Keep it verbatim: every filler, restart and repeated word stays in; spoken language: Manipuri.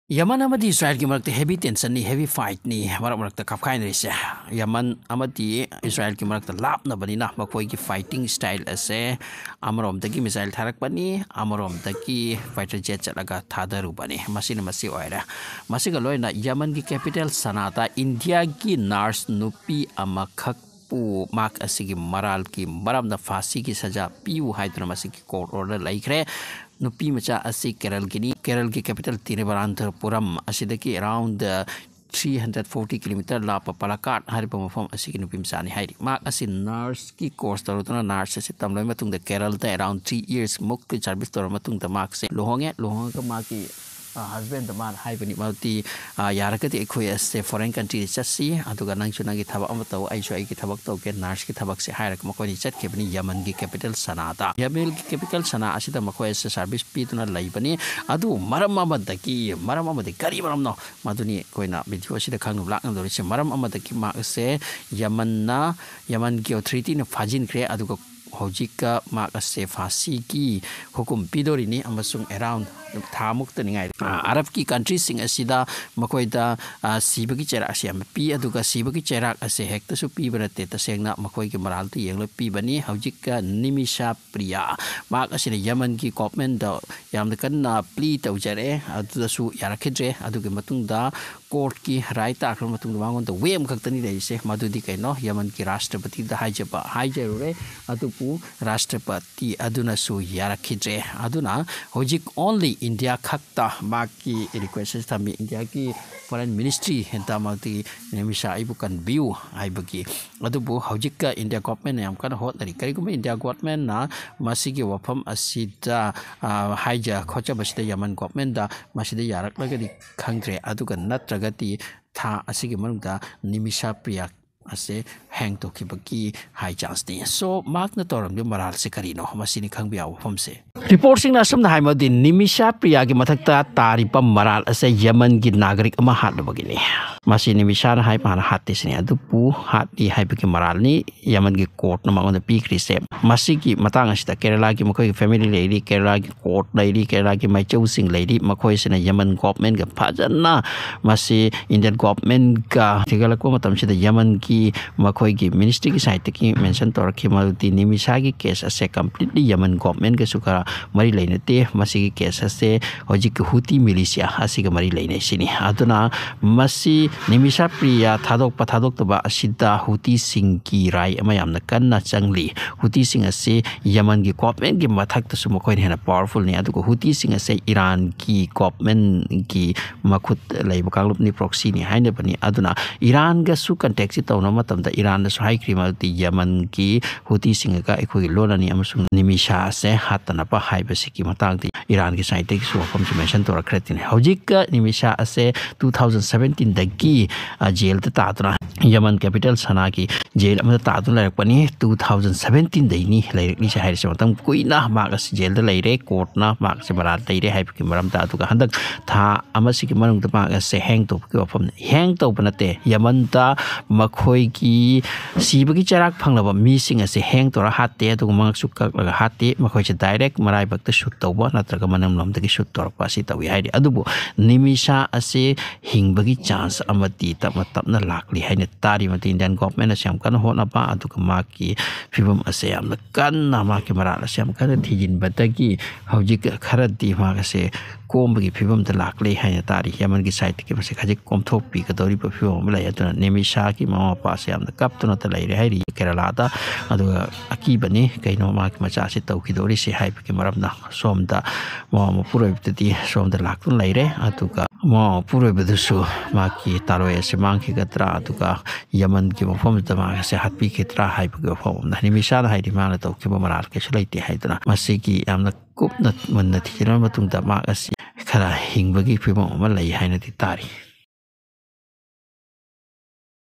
ꯌꯃꯟ ꯑꯃꯗꯤ ꯏꯁꯔꯥꯏꯜꯒꯤ ꯃꯔꯛꯇ heavy tensionꯅꯤ, heavy fightꯅꯤ ꯃꯔꯛ ꯃꯔꯛꯇ ꯀꯥꯞꯈꯥꯏꯅꯔꯤꯁꯦ꯫ ꯌꯃꯟ ꯑꯃꯗꯤ ꯏꯁꯔꯥꯏꯜꯒꯤ ꯃꯔꯛꯇ ꯂꯥꯞꯅꯕꯅꯤꯅ ꯃꯈꯣꯏꯒꯤ fighting style ꯑꯁꯦ ꯑꯃꯔꯣꯝꯗꯒꯤ missile ꯊꯥꯔꯛꯄꯅꯤ, ꯑꯃꯔꯣꯝꯗꯒꯤ fighter jet ꯆꯠꯂꯒ ꯊꯥꯗꯔꯨꯕꯅꯤ꯫ ꯃꯁꯤꯅ ꯃꯁꯤ ꯑꯣꯏꯔꯦ꯫ ꯃꯁꯤꯒ ꯂꯣꯏꯅꯅ ꯌꯃꯟꯒꯤ capital ꯁꯅꯥꯗ ꯏꯟꯗꯤꯌꯥꯒꯤ nurse ꯅꯨꯄꯤ ꯑꯃꯈꯛ ꯄꯨ ꯃꯍꯥꯛ ꯑꯁꯤꯒꯤ ꯃꯔꯥꯜꯒꯤ ꯃꯔꯝꯅ ꯐꯥꯁꯤꯒꯤ ꯁꯖꯥ ꯄꯤꯌꯨ ꯍꯥꯏꯗꯨꯅ ꯃꯁꯤꯒꯤ court order ꯂꯩꯈ꯭ꯔꯦ꯫ ꯅꯨꯄꯤ ꯃꯆꯥ ꯑꯁꯤ ꯀꯦꯔꯜꯒꯤꯅꯤ꯫ ꯀꯦꯔꯜꯒꯤ capital ꯇꯤꯔꯨꯕꯅꯟꯊꯄꯨꯔꯝ ꯑꯁꯤꯗꯒꯤ around three hundred forty kilometer ꯂꯥꯞꯄ ꯄꯂꯥꯀꯥꯠ ꯍꯥꯏꯔꯤꯕ ꯃꯐꯝ ꯑꯁꯤꯒꯤ ꯅꯨꯄꯤ ꯃꯆꯥꯅꯤ ꯍꯥꯏꯔꯤ꯫ ꯃꯍꯥꯛ ꯑꯁꯤ nurseꯀꯤ course ꯇꯧꯔꯗꯨꯅ nurse ꯑꯁꯤ ꯇꯝꯂꯕ ꯃꯇꯨꯡꯗ ꯀꯦꯔꯜꯗ around three years ꯃꯨꯛꯀꯤ service ꯇꯧꯔꯕ ꯃꯇꯨꯡꯗ ꯃꯍꯥꯛꯁꯦ ꯂꯨꯍꯣꯡꯉꯦ꯫ ꯂꯨꯍꯣꯡꯉꯒ ꯃꯥꯒꯤ husbandꯗ ꯃꯥꯅ ꯍꯥꯏꯕꯅꯤ, ꯃꯗꯨꯗꯤ ꯌꯥꯔꯒꯗꯤ ꯑꯩꯈꯣꯏ ꯑꯁꯦ foreign countryꯗ ꯆꯠꯁꯤ, ꯑꯗꯨꯒ ꯅꯪꯁꯨ ꯅꯪꯒꯤ ꯊꯕꯛ ꯑꯃ ꯇꯧ, ꯑꯩꯁꯨ ꯑꯩꯒꯤ ꯊꯕꯛ ꯇꯧꯒꯦ, nurseꯀꯤ ꯊꯕꯛꯁꯦ ꯍꯥꯏꯔꯒ ꯃꯈꯣꯏꯅꯤ ꯆꯠꯈꯤꯕꯅꯤ ꯌꯃꯟꯒꯤ capital ꯁꯅꯥꯗ꯫ ꯌꯃꯟꯒꯤ capital ꯁꯅꯥ ꯑꯁꯤꯗ ꯃꯈꯣꯏ ꯑꯁꯦ service ꯄꯤꯗꯨꯅ ꯂꯩꯕꯅꯤ꯫ ꯑꯗꯨ ꯃꯔꯝ ꯑꯃꯗꯒꯤ, ꯃꯔꯝ ꯑꯃꯗꯤ ꯀꯔꯤ ꯃꯔꯝꯅꯣ? ꯃꯗꯨꯅꯤ ꯑꯩꯈꯣꯏꯅ video ꯑꯁꯤꯗ ꯈꯪꯅꯕ ꯂꯥꯛꯅꯗꯧꯔꯤꯁꯦ꯫ ꯃꯔꯝ ꯑꯃꯗꯒꯤ ꯃꯍꯥꯛ ꯑꯁꯦ ꯌꯃꯟꯅ, ꯌꯃꯟꯒꯤ authorityꯅ ꯐꯥꯖꯤꯟꯈ꯭ꯔꯦ, ꯑꯗꯨꯒ ꯍꯧꯖꯤꯛꯀ ꯃꯍꯥꯛ ꯑꯁꯦ ꯐꯥꯁꯤꯒꯤ ꯍꯨꯀꯨꯝ ꯄꯤꯗꯣꯔꯤꯅꯤ ꯑꯃꯁꯨꯡ around ꯊꯥꯃꯨꯛꯇꯅꯤ ꯉꯥꯏꯔꯦ꯫ ꯑ, ꯑꯔꯕꯀꯤ countryꯁꯤꯡ ꯑꯁꯤꯗ ꯃꯈꯣꯏꯗ, ꯑ, ꯁꯤꯕꯒꯤ ꯆꯩꯔꯥꯛ ꯑꯁꯤ ꯌꯥꯝꯅ ꯄꯤ, ꯑꯗꯨꯒ ꯁꯤꯕꯒꯤ ꯆꯩꯔꯥꯛ ꯑꯁꯦ ꯍꯦꯛꯇꯁꯨ ꯄꯤꯕ ꯅꯠꯇꯦ, ꯇꯁꯦꯡꯅ ꯃꯈꯣꯏꯒꯤ ꯃꯔꯥꯜꯗꯨ ꯌꯦꯡꯂꯒ ꯄꯤꯕꯅꯤ꯫ ꯍꯧꯖꯤꯛꯀ ꯅꯤꯃꯤꯁꯥ ꯄ꯭ꯔꯤꯌꯥ, ꯃꯍꯥꯛ ꯑꯁꯤꯅ ꯌꯃꯟꯒꯤ governmentꯗ ꯌꯥꯝꯅ ꯀꯟꯅ plea ꯇꯧꯖꯔꯦ, ꯑꯗꯨꯗꯁꯨ ꯌꯥꯔꯛꯈꯤꯗ꯭ꯔꯦ꯫ ꯑꯗꯨꯒꯤ ꯃꯇꯨꯡꯗ courtꯀꯤ ꯔꯥꯏ ꯇꯥꯈ꯭ꯔꯕ ꯃꯇꯨꯡꯗ ꯃꯉꯣꯟꯗ way ꯑꯃꯈꯛꯇꯅꯤ ꯂꯩꯔꯤꯁꯦ, ꯃꯗꯨꯗꯤ ꯀꯩꯅꯣ? ꯌꯃꯟꯒꯤ ꯔꯥꯁꯇ꯭ꯔꯄꯇꯤꯗ ꯍꯥꯏꯖꯕ ꯍꯥꯏꯖꯔꯨꯔꯦ, ꯑꯗꯨꯕꯨ ꯔꯥꯁꯇ꯭ꯔꯄꯇꯤ ꯑꯗꯨꯅꯁꯨ ꯌꯥꯔꯛꯈꯤꯗ꯭ꯔꯦ꯫ ꯑꯗꯨꯅ ꯍꯧꯖꯤꯛ only ꯏꯟꯗꯤꯌꯥ ꯈꯛꯇ ꯃꯍꯥꯛꯀꯤ request ꯑꯁꯤ ꯊꯝꯃꯤ, ꯏꯟꯗꯤꯌꯥꯒꯤ foreign ministry ꯍꯦꯟꯇ ꯃꯍꯥꯛꯇꯤ ꯅꯤꯃꯤꯁꯥ ꯑꯩꯕꯨ ꯀꯟꯕꯤꯌꯨ ꯍꯥꯏꯕꯒꯤ꯫ ꯑꯗꯨꯕꯨ ꯍꯧꯖꯤꯛꯀ ꯏꯟꯗꯤꯌꯥ governmentꯅ ꯌꯥꯝ ꯀꯟꯅ ꯍꯣꯠꯅꯔꯤ꯫ ꯀꯔꯤꯒꯨꯝꯕ ꯏꯟꯗꯤꯌꯥ governmentꯅ ꯃꯁꯤꯒꯤ ꯋꯥꯐꯝ ꯑꯁꯤꯗ, ꯑ, ꯍꯥꯏꯖ ꯈꯣꯠꯆꯕꯁꯤꯗ ꯌꯃꯟ governmentꯗ ꯃꯁꯤꯗ ꯌꯥꯔꯛꯂꯒꯗꯤ ꯈꯪꯗ꯭ꯔꯦ, ꯑꯗꯨꯒ ꯅꯠꯇ꯭ꯔꯒꯗꯤ ꯊꯥ ꯑꯁꯤꯒꯤ ꯃꯅꯨꯡꯗ ꯅꯤꯃꯤꯁꯥ ꯄ꯭ꯔꯤꯌꯥ ꯑꯁꯦ ꯍꯦꯡ ꯇꯧꯈꯤꯕꯒꯤ ꯍꯥꯏ ꯆꯥꯟꯁꯅꯤ꯫ ꯁꯣ ꯃꯍꯥꯛꯅ ꯇꯧꯔꯝꯂꯤꯕ ꯃꯔꯥꯜꯁꯦ ꯀꯔꯤꯅꯣ? ꯃꯁꯤꯅꯤ ꯈꯪꯕ ꯌꯥꯕ ꯋꯥꯐꯝꯁꯦ꯫ ꯔꯤꯄꯣꯔꯠꯁꯤꯡꯅ ꯑꯁꯨꯝꯅ ꯍꯥꯏ ꯃꯗꯨꯗꯤ ꯅꯤꯃꯤꯁꯥ ꯄ꯭ꯔꯤꯌꯥꯒꯤ ꯃꯊꯛꯇ ꯇꯥꯔꯤꯕ ꯃꯔꯥꯜ ꯑꯁꯦ ꯌꯃꯟꯒꯤ ꯅꯥꯒꯔꯤꯛ ꯑꯃ ꯍꯥꯠꯂꯨꯕꯒꯤꯅꯤ꯫ ꯃꯁꯤ ꯅꯤꯃꯤꯁꯥꯅ ꯍꯥꯏ ꯃꯥꯅ ꯍꯥꯠꯇꯦ ꯁꯤꯅꯤ, ꯑꯗꯨꯕꯨ ꯍꯥꯠꯂꯤ ꯍꯥꯏꯕꯒꯤ ꯃꯔꯥꯜꯅꯤ ꯌꯃꯟꯒꯤ ꯀꯣꯔꯠꯅ ꯃꯉꯣꯟꯗ ꯄꯤꯈ꯭ꯔꯤꯁꯦ꯫ ꯃꯁꯤꯒꯤ ꯃꯇꯥꯡ ꯑꯁꯤꯗ ꯀꯦꯔꯂꯥꯒꯤ ꯃꯈꯣꯏꯒꯤ ꯐꯦꯃꯤꯂꯤ ꯂꯩꯔꯤ, ꯀꯦꯔꯂꯥꯒꯤ ꯀꯣꯔꯠ ꯂꯩꯔꯤ, ꯀꯦꯔꯂꯥꯒꯤ ꯃꯥꯏꯆꯧꯁꯤꯡ ꯂꯩꯔꯤ, ꯃꯈꯣꯏꯁꯤꯅ ꯌꯃꯟ ꯒꯣꯚꯔꯟꯃꯦꯟꯠꯀ ꯐꯖꯅ ꯃꯁꯤ ꯏꯟꯗꯤꯌꯟ ꯒꯣꯚꯔꯟꯃꯦꯟꯠꯀ ꯊꯤꯒꯠꯂꯛꯄ ꯃꯇꯝꯁꯤꯗ ꯌꯃꯟꯒꯤ ꯃꯈꯣꯏꯒꯤ ꯃꯤꯅꯤꯁꯇ꯭ꯔꯤꯒꯤ ꯁꯥꯏꯠꯇꯒꯤ ꯃꯦꯟꯁꯟ ꯇꯧꯔꯛꯈꯤ ꯃꯗꯨꯗꯤ ꯅꯤꯃꯤꯁꯥꯒꯤ ꯀꯦꯁ ꯑꯁꯦ ꯀꯝꯄ꯭ꯂꯤꯠꯂꯤ ꯌꯃꯟ ꯒꯣꯚꯔꯟꯃꯦꯟꯠꯀꯁꯨ ꯈꯔ ꯃꯔꯤ ꯂꯩꯅꯗꯦ꯫ ꯃꯁꯤꯒꯤ ꯀꯦꯁ ꯑꯁꯦ ꯍꯧꯖꯤꯛꯀꯤ ꯍꯨꯇꯤ ꯃꯤꯂꯤꯁꯤꯌꯥ ꯑꯁꯤꯒ ꯃꯔꯤ ꯂꯩꯅꯩ ꯁꯤꯅꯤ꯫ ꯑꯗꯨꯅ ꯃꯁꯤ ꯅꯤꯃꯤꯁꯥ ꯄ꯭ꯔꯤꯌꯥ ꯊꯥꯗꯣꯛꯄ ꯊꯥꯗꯣꯛꯇꯕ ꯑꯁꯤꯗ ꯍꯨꯇꯤꯁꯤꯡꯒꯤ ꯔꯥꯏ ꯑꯃ ꯌꯥꯝꯅ ꯀꯟꯅ ꯆꯪꯂꯤ꯫ ꯍꯨꯇꯤꯁꯤꯡ ꯑꯁꯤ ꯌꯃꯟꯒꯤ ꯒꯣꯚꯔꯟꯃꯦꯟꯠꯀꯤ ꯃꯊꯛꯇꯁꯨ ꯃꯈꯣꯏꯅ ꯍꯦꯟꯅ ꯄꯥꯋꯔꯐꯨꯜꯅꯤ, ꯑꯗꯨꯒ ꯍꯨꯇꯤꯁꯤꯡ ꯑꯁꯦ ꯏꯔꯥꯟꯒꯤ ꯒꯣꯚꯔꯟꯃꯦꯟꯠꯀꯤ ꯃꯈꯨꯠ ꯂꯩꯕ ꯀꯥꯡꯂꯨꯞꯅꯤ, ꯄ꯭ꯔꯣꯛꯁꯤꯅꯤ ꯍꯥꯏꯅꯕꯅꯤ꯫ ꯑꯗꯨꯅ ꯏꯔꯥꯟꯒꯁꯨ ꯀꯟꯇꯦꯛꯁꯤ ꯇꯧꯅꯕ ꯃꯇꯝꯗ ꯏꯔꯥꯟꯅꯁꯨ ꯍꯥꯏꯈ꯭ꯔꯤ ꯃꯗꯨꯗꯤ ꯌꯃꯟꯒꯤ ꯍꯨꯇꯤꯁꯤꯡꯒ ꯑꯩꯈꯣꯏꯒꯤ ꯂꯣꯟ ꯑꯅꯤ ꯑꯃꯁꯨꯡ ꯅꯤꯃꯤꯁꯥ ꯑꯁꯦ ꯍꯥꯠꯇꯅꯕ ꯍꯥꯏꯕꯁꯤꯒꯤ ꯃꯇꯥꯡꯗ ꯏꯔꯥꯟꯒꯤ ꯁꯥꯏꯠꯇꯒꯤꯁꯨ ꯋꯥꯐꯝꯁꯤ ꯃꯦꯟꯁꯟ ꯇꯧꯔꯛꯈ꯭ꯔꯦ ꯇꯤꯅꯤ꯫ ꯍꯧꯖꯤꯛꯀ ꯅꯤꯃꯤꯁꯥ ꯑꯁꯦ ꯇꯨ ꯊꯥꯎꯖꯟ ꯁꯕꯦꯟꯇꯤꯟꯗꯒꯤ ꯖꯦꯜꯗ ꯇꯥꯗꯨꯅ ꯌꯃꯟ ꯀꯦꯄꯤꯇꯦꯜ ꯁꯅꯥꯒꯤ ꯖꯦꯜ ꯑꯃꯗ ꯇꯥꯗꯨꯅ ꯂꯩꯔꯛꯄꯅꯤ꯫ ꯇꯨ ꯊꯥꯎꯖꯟ ꯁꯕꯦꯟꯇꯤꯟꯗꯩꯅꯤ ꯂꯩꯔꯛꯂꯤꯁꯦ ꯍꯥꯏꯔꯤꯁꯦ꯫ ꯃꯇꯝ ꯀꯨꯏꯅ ꯃꯍꯥꯛ ꯑꯁꯤ ꯖꯦꯜꯗ ꯂꯩꯔꯦ, ꯀꯣꯔꯠꯅ ꯃꯍꯥꯛ ꯑꯁꯤ ꯃꯔꯥꯜ ꯂꯩꯔꯦ ꯍꯥꯏꯕꯒꯤ ꯃꯔꯝꯗ꯫ ꯑꯗꯨꯒ ꯍꯟꯗꯛ ꯊꯥ ꯑꯃꯁꯤꯒꯤ ꯃꯅꯨꯡꯗ ꯃꯍꯥꯛ ꯑꯁꯦ ꯍꯦꯡ ꯇꯧꯕꯒꯤ ꯋꯥꯐꯝꯅꯤ꯫ ꯍꯦꯡ ꯇꯧꯕ ꯅꯠꯇꯦ, ꯌꯃꯟꯗ ꯃꯈꯣꯏꯒꯤ ꯁꯤꯕꯒꯤ ꯆꯩꯔꯥꯛ ꯐꯪꯂꯕ ꯃꯤꯁꯤꯡ ꯑꯁꯦ ꯍꯦꯡ ꯇꯧꯔ ꯍꯥꯠꯇꯦ, ꯑꯗꯨꯒ ꯃꯉꯛꯁꯨ ꯀꯛꯂꯒ ꯍꯥꯠꯇꯦ, ꯃꯈꯣꯏꯁꯦ ꯗꯥꯏꯔꯦꯛ ꯃꯔꯥꯏꯕꯛꯇ ꯁꯨꯠ ꯇꯧꯕ ꯅꯠꯇ꯭ꯔꯒ ꯃꯅꯝꯂꯣꯝꯗꯒꯤ ꯁꯨꯠ ꯇꯧꯔꯛꯄ ꯑꯁꯤ ꯇꯧꯏ ꯍꯥꯏꯔꯤ꯫ ꯑꯗꯨꯕꯨ ꯅꯤꯃꯤꯁꯥ ꯑꯁꯤ ꯍꯤꯡꯕꯒꯤ ꯆꯥꯟꯁ ꯑꯃꯗꯤ ꯇꯞꯅ ꯇꯞꯅ ꯂꯥꯛꯂꯤ ꯍꯥꯏꯅ ꯇꯥꯔꯤ꯫ ꯃꯗꯨ ꯏꯟꯗꯤꯌꯟ ꯒꯣꯚꯔꯟꯃꯦꯟꯠꯅꯁꯨ ꯌꯥꯝ ꯀꯟꯅ ꯍꯣꯠꯅꯕ, ꯑꯗꯨꯒ ꯃꯍꯥꯛꯀꯤ ꯐꯤꯕꯝ ꯑꯁꯦ ꯌꯥꯝꯅ ꯀꯟꯅ, ꯃꯍꯥꯛꯀꯤ ꯃꯔꯥꯜ ꯑꯁꯦ ꯌꯥꯝ ꯀꯟꯅ ꯊꯤꯖꯤꯟꯕꯗꯒꯤ ꯍꯧꯖꯤꯛ ꯈꯔꯗꯤ ꯃꯍꯥꯛ ꯑꯁꯦ ꯀꯣꯝꯕꯒꯤ ꯐꯤꯕꯝꯗ ꯂꯥꯛꯂꯦ ꯍꯥꯏꯅ ꯇꯥꯔꯤ꯫ ꯌꯃꯟꯒꯤ ꯁꯥꯏꯠꯇꯒꯤ ꯃꯁꯤ ꯈꯖꯤꯛ ꯀꯣꯝꯊꯣꯛꯄꯤꯒꯗꯧꯔꯤꯕ ꯐꯤꯕꯝ ꯑꯃ ꯂꯩ꯫ ꯑꯗꯨꯅ ꯅꯤꯃꯤꯁꯥꯒꯤ ꯃꯃꯥ ꯃꯄꯥꯁꯦ ꯌꯥꯝꯅ ꯀꯞꯇꯨꯅꯇ ꯂꯩꯔꯦ ꯍꯥꯏꯔꯤ ꯀꯦꯔꯂꯥꯗ꯫ ꯑꯗꯨꯒ ꯑꯀꯤꯕꯅꯤ ꯀꯩꯅꯣ ꯃꯥꯒꯤ ꯃꯆꯥꯁꯤ ꯇꯧꯈꯤꯗꯧꯔꯤꯁꯦ ꯍꯥꯏꯕꯒꯤ ꯃꯔꯝꯅ꯫ ꯁꯣꯝꯗ ꯃꯃꯥ ꯃꯄꯨꯔꯣꯏꯕꯗꯗꯤ ꯁꯣꯝꯗ ꯂꯥꯛꯇꯨꯅ ꯂꯩꯔꯦ, ꯑꯗꯨꯒ ꯃꯃꯥ ꯃꯄꯨꯔꯣꯏꯕꯗꯨꯁꯨ ꯃꯥꯒꯤ ꯇꯥꯔꯣꯏ ꯑꯁꯤ ꯃꯥꯡꯈꯤꯒꯗ꯭ꯔꯥ, ꯑꯗꯨꯒ ꯌꯃꯟꯒꯤ ꯃꯐꯝꯗꯨꯗ ꯃꯥꯒꯁꯦ ꯍꯥꯠꯄꯤꯈꯤꯗ꯭ꯔꯥ ꯍꯥꯏꯕꯒꯤ ꯋꯥꯐꯝ ꯑꯃꯅ꯫ ꯅꯤꯃꯤꯁꯥꯅ ꯍꯥꯏꯔꯤ ꯃꯥꯅ ꯇꯧꯈꯤꯕ ꯃꯔꯥꯜ ꯀꯩꯁꯨ ꯂꯩꯇꯦ ꯍꯥꯏꯗꯨꯅ꯫ ꯃꯁꯤꯒꯤ ꯌꯥꯝꯅ ꯀꯨꯞꯅ ꯃꯨꯟꯅ ꯊꯤꯖꯤꯜꯂꯕ ꯃꯇꯨꯡꯗ ꯃꯍꯥꯛ ꯑꯁꯤ ꯈꯔ ꯍꯤꯡꯕꯒꯤ ꯐꯤꯕꯝ ꯑꯃ ꯂꯩ ꯍꯥꯏꯅꯗꯤ ꯇꯥꯔꯤ꯫